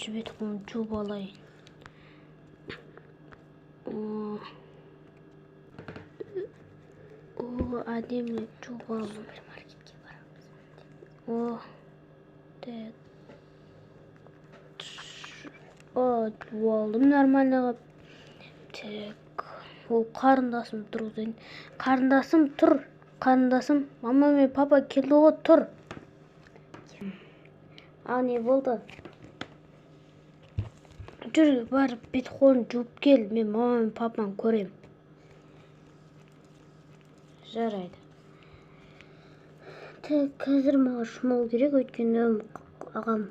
Бірінші бет қолын жуып алайын. О, әдемі жуып алдым. Супермаркетке барамыз. О, так. О, жуып алдым нормально қылып. Так, ол қарындасым тұрғызайын. Қарындасым тұр. Қарындасым, мама мен папа келді ғой, тұр. А, не болды? Жүр, барып бет қолын жуып кел, мен мама мен папаны көрем. Жарайды. Так, қазір маған шомылу керек, өйткені ағам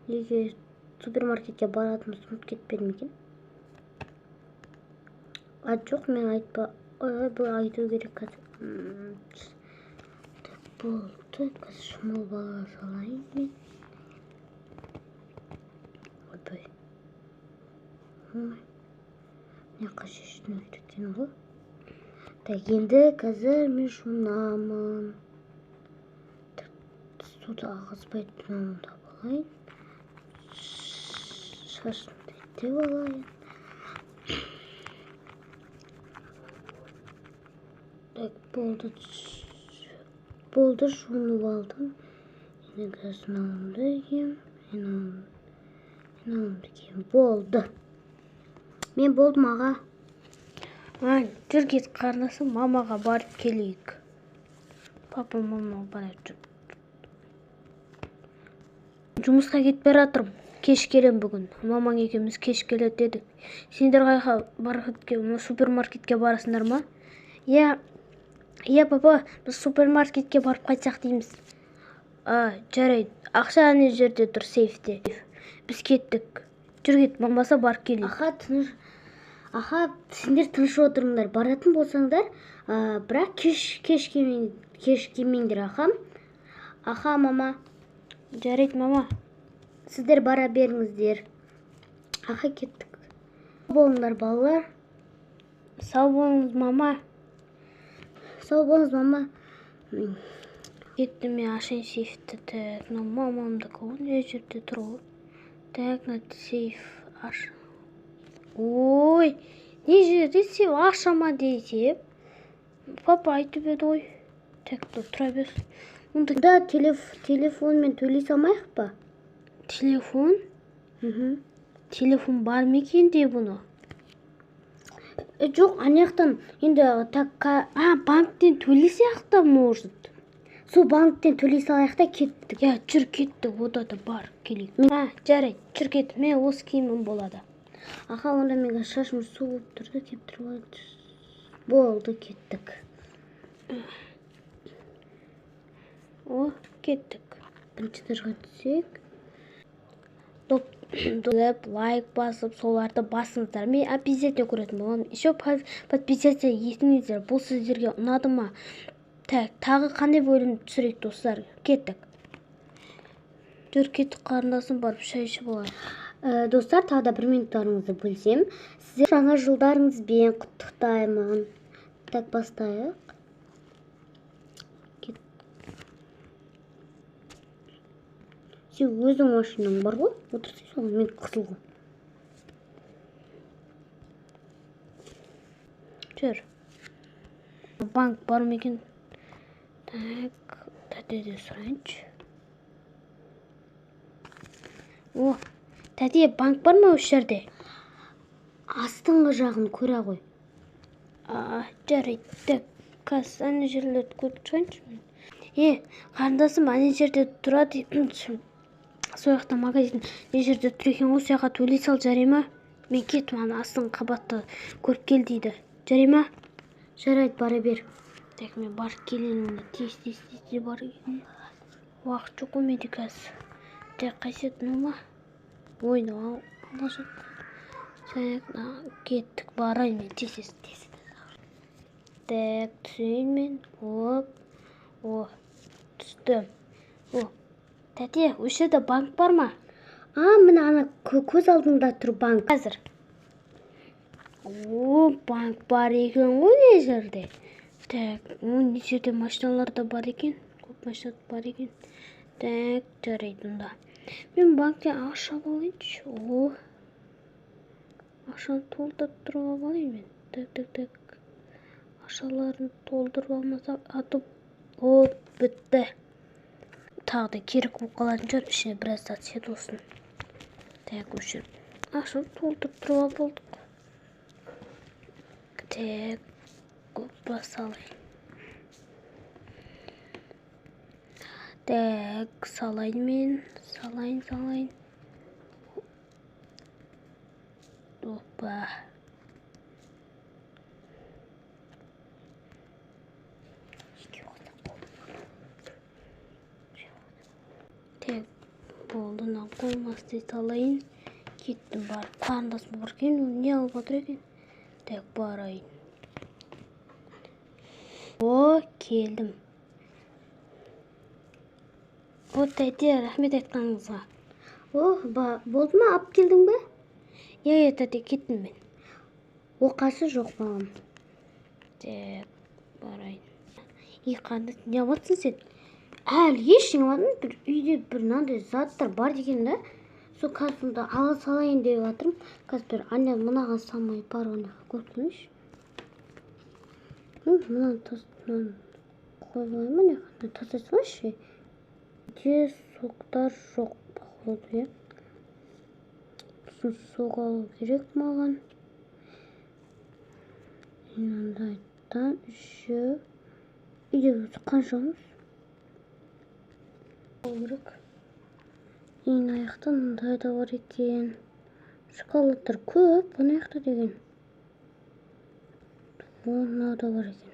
неге супермаркетке баратынымызды ұмытып кетпедім екен. А, жоқ, мен айтпа, ой, бұл айту керек қазір. Так, болды, қазір шомылып ала салайын мен. Ойбай. Ой, мына жаққа шешіну керек екен ғой. Так, енді қазір мен жуынамын. Так, суды ағызбай мынауды алайын. Шашымды реттеп алайын. Так, болды. Болды, жуынып алдым. Енді қазір мынауымды киемін. Мынауымды киемін. Болды. Мен болдым, аға. А, жүр кет, қарындасым, мамаға барып келейік. Папа, мамаға барайық, жүр. Жұмысқа кетіп бара жатырмын. Кеш келем бүгін. Мамаң екеуміз кеш келеді дедік. Сендер қайда маркетке, супермаркетке барасыңдар ма? Иә, иә, папа, біз супермаркетке барып қайтсақ дейміз. А, жарайды. Ақша ана жерде тұр, сейфте. Біз кеттік. Жүр кет, болмаса барып келейік. Аха, тыныш. Аха, сендер тыныш отырыңдар. Баратын болсаңдар, бірақ кеш кеш келмеңдер, аха. Аха, мама. Жарайды, мама. Сіздер бара беріңіздер. Аха, кеттік. Сау болыңдар, балалар. Сау болыңыз, мама. Сау болыңыз, мама. Кеттім мен, ашайын сейфті. Так, мынау мамамдікі ғой, мына жерде тұр ғой. Так, мына сейф аш. Ой, не жерде сейф ашама десем. Папа айтып еді ғой. Так, тұра берсін. Онда Да, телефонмен төлей салмайық па? Телефон? Телефон бар ма екен де бұны? Жоқ, ана жақтан енді так, А, банктен төлесек та может. Сол банктен төлей салайық та кеттік. Я, жүр кеттік, ода да бар, келейік. А, жарайды, жүр кет, мен осы киімім болады. Аха, онда мен қазір шашым су болып тұр да, кептіріп алайын. Болды, кеттік. О, кеттік. Бірінші этажға түсейік. Доп, лайк басып, соларды басыңыздар. Мен обязательно көретін боламын. Еще подписаться етіңіздер. Бұл сіздерге ұнады ма? Так, тағы қандай бөлім түсірейік, достар? Кеттік. Жүр кеттік, қарындасым, барып шай ішіп алайық. Достар, тағы да бір минуттарыңызды бөлсем, сіздер жаңа жылдарыңызбен құттықтаймын. Так, бастайық. Кет. Сен өзің машинаң бар ғой, отырсай соған, мен қызыл ғой. Жүр. Банк бар ма екен? Так, тәтеден сұрайыншы. О, тәте, банк бар ма осы жерде? Астыңғы жағын көре ғой. А, жарайды. Так, қазір ана жерлерді көріп шығайыншы мен. Е, қарындасым, ана жерде тұрады. Сол жақта магазин не жерде тұр екен ғой, сол жаққа төлей сал, жарай ма? Мен кеттім, ана астыңғы қабатты көріп кел дейді. Жарай ма? Жарайды, бара бер. Так, мен барып келейін онда. Тез, тез, тез, тез барып келейін. Уақыт жоқ қой менде қазір. Так, қайсы еді, мынау ма? Ой, мынау ана жақ. Так, мына кеттік, барайын мен тез, тез, тез. Так, түсейін мен. Оп. О, түстім. О, тәте, осы жерде банк бар ма? А, міне ана көз алдыңда тұр банк. Қазір. О, банк бар екен ғой мына жерде. Так, о, мына жерде машиналар да бар екен. Көп машина бар екен. Так, жарайды онда. Мен банктен ақша алып алайыншы. О, ақшаны толтырып тұрып алып алайын мен. Так, так, так. Ақшаларын толтырып алмасам, атып, о, бітті. Тағы да керек болып қалатын шығар, ішіне біраз зат түседі осының. Так, өшіріп. Ақшаны толтырып тұрып алып болдық. Так, опа, салайын. Так, салайын мен. Салайын, салайын. Опа. Так, болды, мына қолыма істей салайын. Кеттім барып. Қарындасым бар екен, ол не алып отыр екен? Так, барайын. О, келдім. О, тәте, рахмет айтқаныңызға. О, болды ма, алып келдің бе? Иә, иә, тәте, кеттім мен. Оқасы жоқ балам. Так, барайын. Ей, қарындас, не алып жатсың сен? Әлі ештеңе алмадым. Бір үйде бір мынандай заттар бар деген да. Сол қазір сонда ала салайын деп жатырмын. Қазір бір ана мынаған салмай барып ана көріп келейінші. Мынаны мынаны қойып алайын ба, мына жаққа тастай салайыншы. Үйде соктар жоқ походу, иә. Сосын сок алу керек маған. Мынандайдан үшеу. Үйде өзі қаншамыз? Алу керек. Ең аяқта мындай да бар екен. Шоколадтар көп, мына жақта деген. О, мынау да бар екен.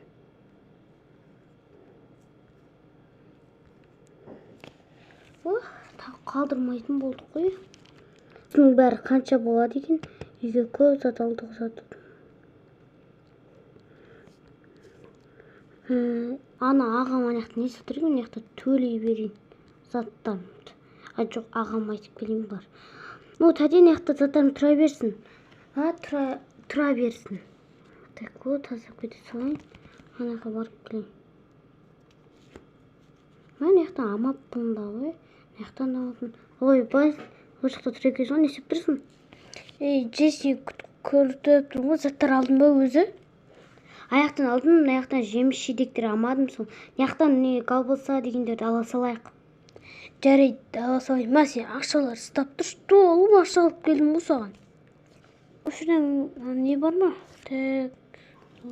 О, тағы қалдырмайтын болдық қой. Бұның бәрі қанша болады екен? Үйге көп зат алдық зат. Ана ағам ана жақта не істеп тұр екен? Мына жақта төлей берейін заттарымды. А, жоқ, ағам айтып келейін бар. Ну, тәте, мына жақта заттарым тұра берсін. А, тұра берсін. Так, о, таза кете салайын. Ана жаққа барып келейін. Мына жақта алмаппын да ғой. Мына жақтан алмаппын. Ой, бай, ол жақта тұр екенсің ғой, не істеп тұрсың? Ей, Джесси, көріп тұрмын ғой, заттар алдың ба өзі? Аяқтан алдым, мына жақтан жеміс жидектер алмадым сол. Мына жақтан не колбаса дегендерді ала салайық. Жарайды, ала салайын. Ма, сен ақшалар ұстап тұршы, толып ақша алып келдім ғой саған. Осы жерден не бар ма? Так, о,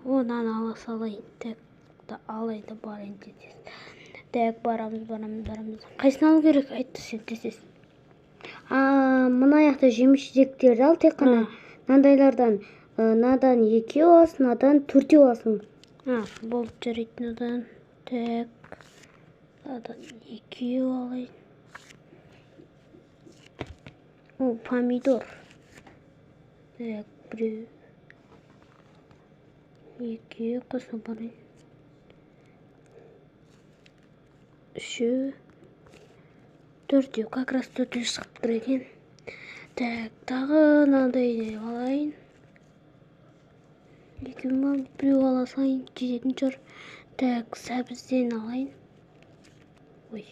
мынаны ала салайын. Так, да, алайын да барайын тез-тез. Так, барамыз, барамыз, барамыз. Қайсысын алу керек? Айтты сен тез-тез. А, мына жақта жеміс жидектерді ал, тек қана мынандайлардан, мынадан екеу аласың, мынадан төртеу аласың. А, болды, жарайды, мынадан. Так, мынадан екеу алайын. О, помидор. Так, біреу, екеу, қосып барайын. Үшеу, төртеу, как раз төртеу шығып тұр екен. Так, тағы мынандай алайын. Екеу ма, біреу ала салайын, жететін шығар. Так, сәбізден алайын. Ой.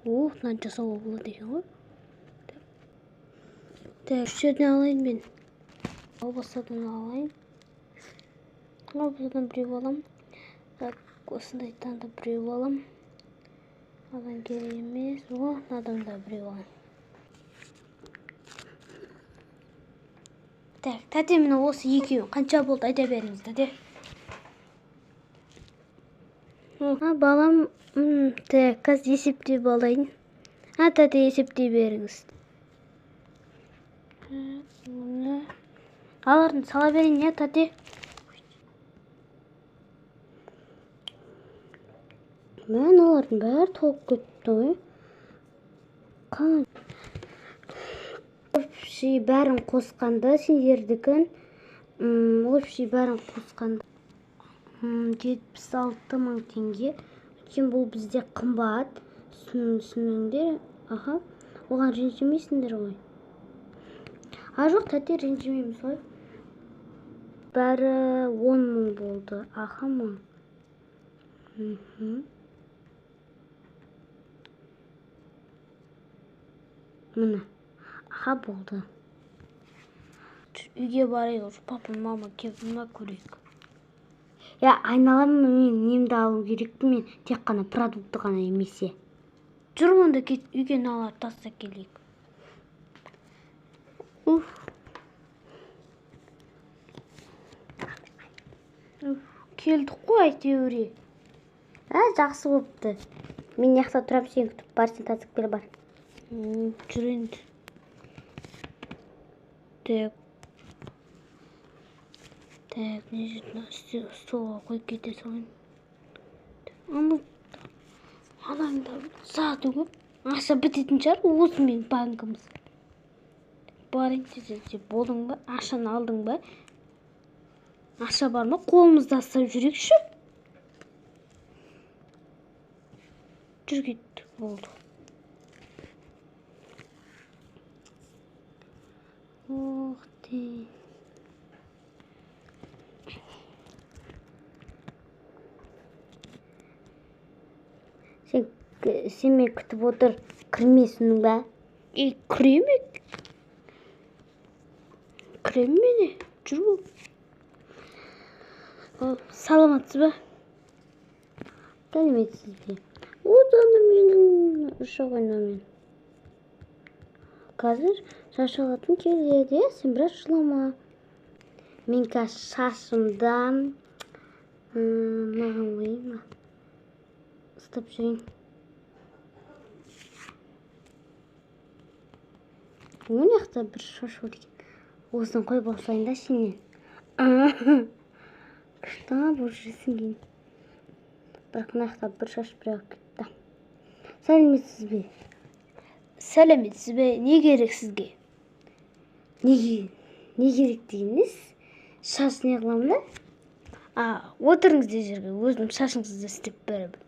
О, мынаны жасауға болады екен ғой. Так, үш жерден алайын мен. Колбасадан алайын. Колбасадан біреу аламын. Так, осындайдан да біреу аламын. Маған керек емес. О, мынадан да біреу алайын. Так, тәте, міне осы екеуі қанша болды, айта беріңіз, тәте. А, балам, так, қазір есептеп алайын. А, тәте, есептей беріңіз. Міне. Аларын сала берейін, иә, тәте? Мә, мыналардың бәрі толып кетті ғой. Қалай? Общий бәрін қосқанда сендердікін, общий бәрін қосқанда, жетпіс алты мың теңге. Өйткені бұл бізде қымбат. Түсініңдер. Аха. Оған ренжімейсіңдер ғой. А, жоқ, тәте, ренжімейміз ғой. Бәрі он мың болды. Аха, мың. Міне. Аха, болды. Үйге барайық, уже папа, мама келді ма көрейік. Я айналам, мен немді алу керекпін, мен тек қана продукты ғана емесе. Жүр онда кет, үйге мыналарды тастап келейік. Уф. Келдік қой әйтеуір. Ә, жақсы болыпты. Мен мына жақта тұрамын, сені күтіп бар, сен тасып кел бар. Жүр енді. Так. Так, не жерде столға қойып кете салайын. Ана адамда заты көп. Ақша бітетін шығар, осымен банкіміз. Барайын десе, болдың ба? Ақшаны алдың ба? Ақша бар ма? Қолымызда ұстап жүрейікші. Жүр кеттік, болды. Ох ты. Сен мені күтіп отыр, кірмесің ба? Е, кіре ме? Кіре ме не? Жүр бол. Саламатсыз ба? Сәлеметсіз бе? О, жаным менің, ұшақ ойнамен. Қазір шаш алатын келеді, иә? Сен біраз жылама. Мен қазір шашымда, маған қояйын ба? Ұстап жүрейін. Мына жақта бір шаш бар екен. Осыны қойып алсайын да сенен. Күшті болып жүрсің кейін. Бірақ мына жақта бір шаш бір кетті. Сәлеметсіз бе? Сәлеметсіз бе? Не керек сізге? Не керек дегеніңіз? Шаш не қыламын да? Отырыңыз де жерге, өзім шашыңызды істеп беремін.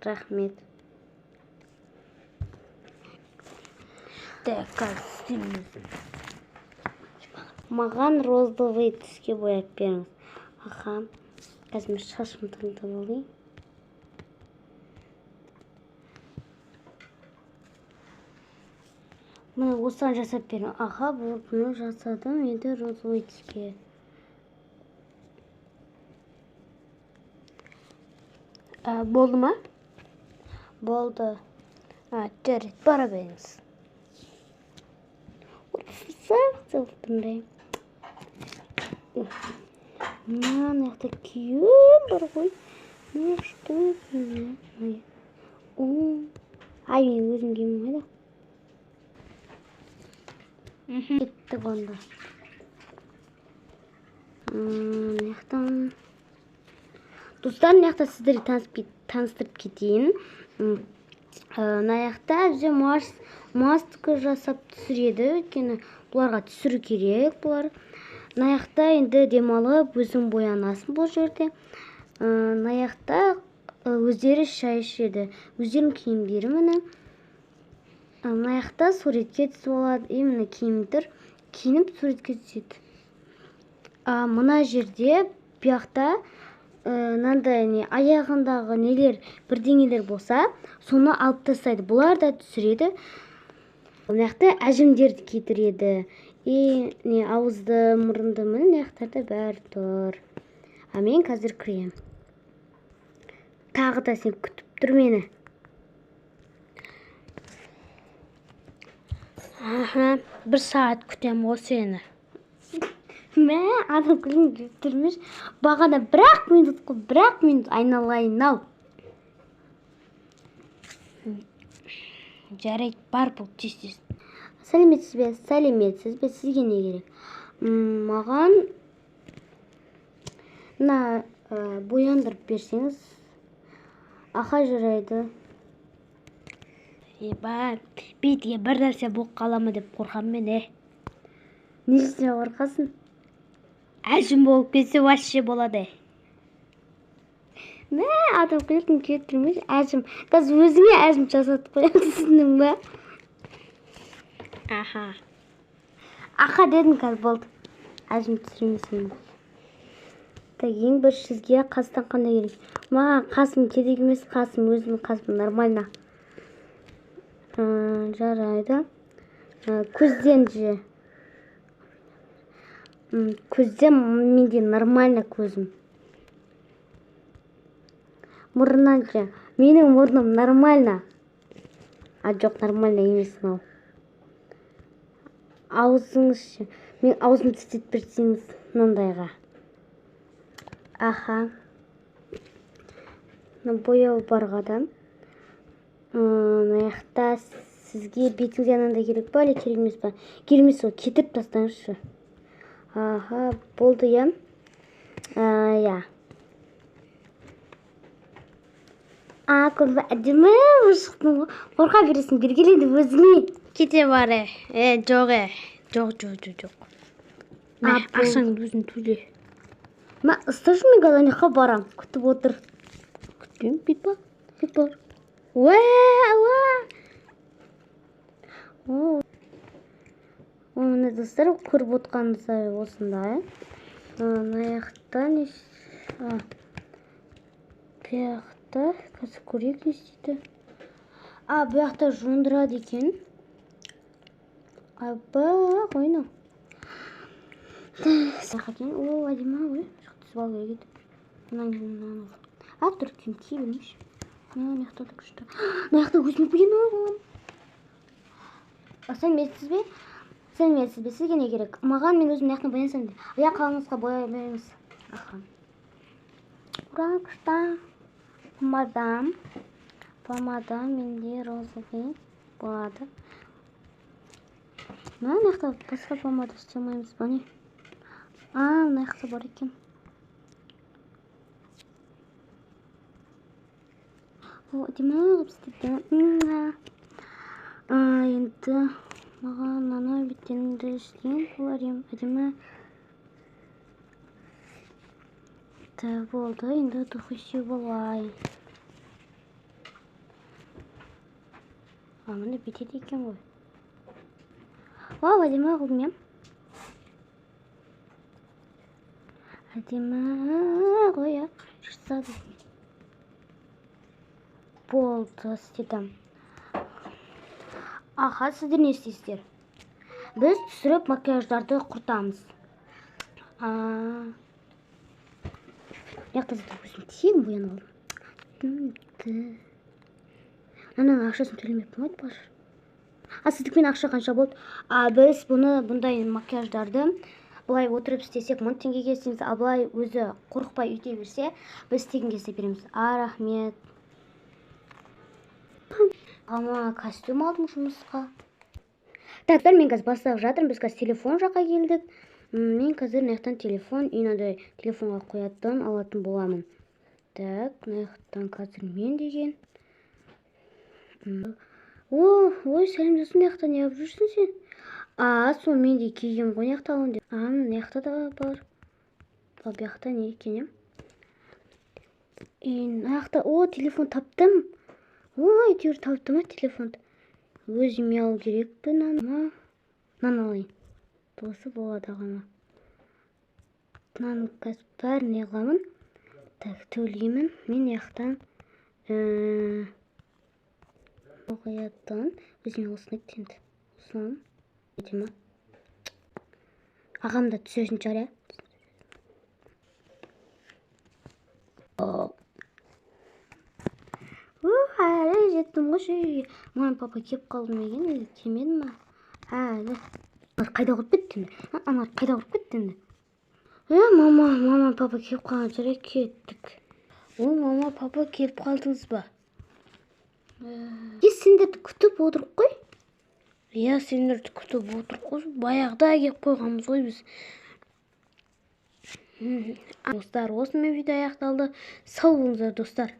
Рахмет. Так, қазір істеймін. Маған розовый түске бояп беріңіз. Аха, қазір мен шашымды таңдап алайын. Міне осыған жасап беріңіз. Аха, бұны жасадым, енді розовый түске. Болды ма? Болды. Жарайды, бара беріңіз. Мына жақта киім бар ғой. Ну что это? Ай, мен өзім киімім қайда? Кеттік онда. Мына жақтан. Достар, мына жақта сіздерге таныстырып кетейін. Мына жақта бізде маска жасап түсіреді, өйткені бұларға түсіру керек бұлар. Мына жақта енді демалып өзің боянасың бұл жерде. Мына жақта өздері шай ішеді, өздерінің киімдері міне. Мына жақта суретке түсіп алады, именно киімдер киініп суретке түседі. Мына жерде бұл жақта мынандай не аяғындағы нелер бірдеңелер болса, соны алып тастайды. Бұлар да түсіреді. Мына жақта әжімдерді кидіреді. И не ауызды, мұрынды, міне мына жақтарда бәрі тұр. А мен қазір кіремін. Тағы да сен күтіп тұр мені. Аха, бір сағат күтемін ғой сені. Мә, адам күлгің келіп тұрмеш. Бағана бір-ақ минут қой, бір-ақ минут айналайын ау. Жарайды, бар бұл тез-тез. Сәлеметсіз бе? Сәлеметсіз бе? Сізге не керек? Маған мына бояндырып берсеңіз. Аха, жарайды. Еба, бетіге бір нәрсе болып қала ма деп қорқамын мен, е. Несіне қорқасың? Әжім болып кетсе вообще болады. Мә, адам күлкім келіп тұрмеш, әжім. Қазір өзіңе әжім жасатып қоямын, түсіндің ба? Аха. Аха дедім, қазір болды. Әжім түсірмесін. Так, ең бірінші сізге қастан қандай керек? Маған қасым керек емес, қасым өзім қасым нормально. Жарайды. Көзден же. Көзден менде нормально көзім. Мұрнынан же. Менің мұрным нормально. А жоқ, нормально емес мынау. Аузыңыз ше. Мен аузымды істетіп берсеңіз мынандайға. Аха. Бояу барға да. Мына жақта сізге бетіңізге анандай керек па, әлде керек емес па? Керек емес, ол кетіріп тастаңызшы. Аха, болды, иә? Иә. А, көрме, әдемі болып шықтың ғой. Қорқа бересің, бергелейді өзіңе. Кете бар, жоқ, жоқ, жоқ, жоқ, жоқ. Мә, ақшаңды өзің төле. Мә, ұсташы, мен қазір ана жаққа барам. Күтіп отыр. Күтпеймін, кет бар. Кет бар. Уә, уә. О, міне достар, көріп отқаныңыздай осындай. Мына жақта не бұл жақта қазір көрейік не істейді. А, бұл жақта жуындырады екен. Аба, қой мынау. Екен. О, әдемі ғой. Түсіп алу керек еді. Мынаны. А, тұр, киім кие бермейші. Мына жақта да күшті. Мына жақта өзіме боянып аламын. Сәлеметсіз бе? Сәлеметсіз бе? Сізге не керек? Маған мен өзім мына жақтан боянсам деп. Иә, қалыңызға бояй беріңіз. Аха. Ура, күшті. Помада. Помада менде розовый болады. Мына жақта басқа помада істей алмаймыз ба не? А, мына жақта бар екен. О, әдемі қылып істепті. Енді маған ана беттерімді істеген болар ем. Әдемі. Болды, енді духи сеуіп алайын. А, міне бітеді екен ғой. Вау, әдемі қылдым, иә? Әдемі ғой, иә? Жасады. Болды, істедім. Аха, сіздер не істейсіздер? Біз түсіріп макияждарды құртамыз. Мына жақта өзім тегін боянып алдым. Ананың ақшасын төлемеппін ғой, айтпақшы. А сіздікпен ақша қанша болды? А біз бұны, бұндай макияждарды былай отырып істесек 1000 теңгеге істейміз, а былай өзі қорықпай үйте берсе, біз тегінге істеп береміз. А, рахмет. Ама костюм алдым жұмысқа. Так, мен қазір бастап жатырмын. Біз қазір телефон жаққа келдік. Мен қазір мына жақтан телефон, мынадай телефонға қоятын алатын боламын. Так, мына жақтан қазір мен деген. О, ой, сәлем досым, мына жақта не алып жүрсің сен? А, сол мен де кигем ғой мына жақта алайын деп. А, мына жақта да бар. Ал бұл жақта не екен, е? Мына жақта, о, телефон таптым. Ой, әйтеуір таптым, а, телефонды. Өзіме алу керек пе мынаны? Мынаны алайын. Досы болады ағама. Мынаны қазір бәрін не қыламын. Так, төлеймін. Мен жақтан қоятын. Өзіме осыны енді. Осыны аламын. Ағам да түсетін шығар, иә? Әлі жеттім ғой үйге. Мама, папа келіп қалды ма екен, әлде келмеді ма? Әлі. Аналар қайда құрып кетті енді? Аналар қайда құрып кетті енді? Мама, мама, папа келіп қалған шығар, кеттік. О, мама, папа келіп қалдыңыз ба? Е, сендерді күтіп отырып қой. Иә, сендерді күтіп отырып қой. Баяғыда келіп қойғанбыз ғой біз. Достар, осымен видео аяқталды. Сау болыңыздар, достар.